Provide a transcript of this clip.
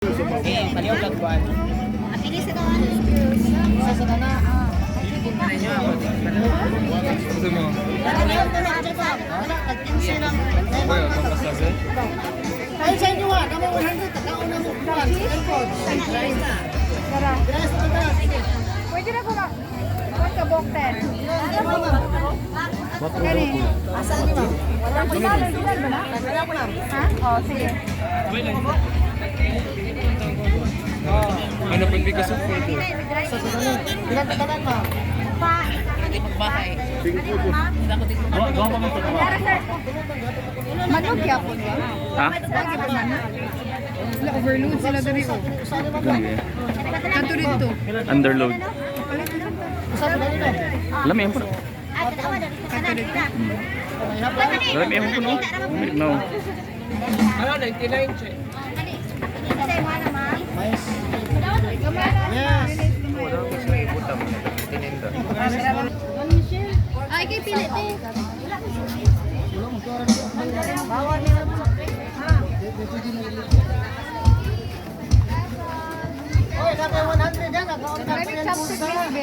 Eh, paliw lang kuan. Apili sa doon. Isa sa kana. Gusto mo? Ay, sa inyo ah, namo 100, takaon na mo kuan. AirPods. Tara. Grass na ta. Pwede na ko ma... Kuwan ka bok 10. Kani. Asa ni, ma'am? Original, original ba na? Wala ko lang. Ha? Oh, sige. Ano pag because of food? Isa sa tanan. Ilan ka tanan, ma'am? Pa. Tara, sir. Manog yapon ba? Ha? Lagi ba na? Sila overload sila diri oh. Ganyan. Kanto dito. Underload. Usa pa nila. Alam mo yan po. Ah, tatawa na. Kanto dito. Alam mo yan po, no? No. Ano, 99, che. Mais. Yes. Ay, kay pili te. Oy, dapat 100 yan. Nakaon na Maraming chopstick.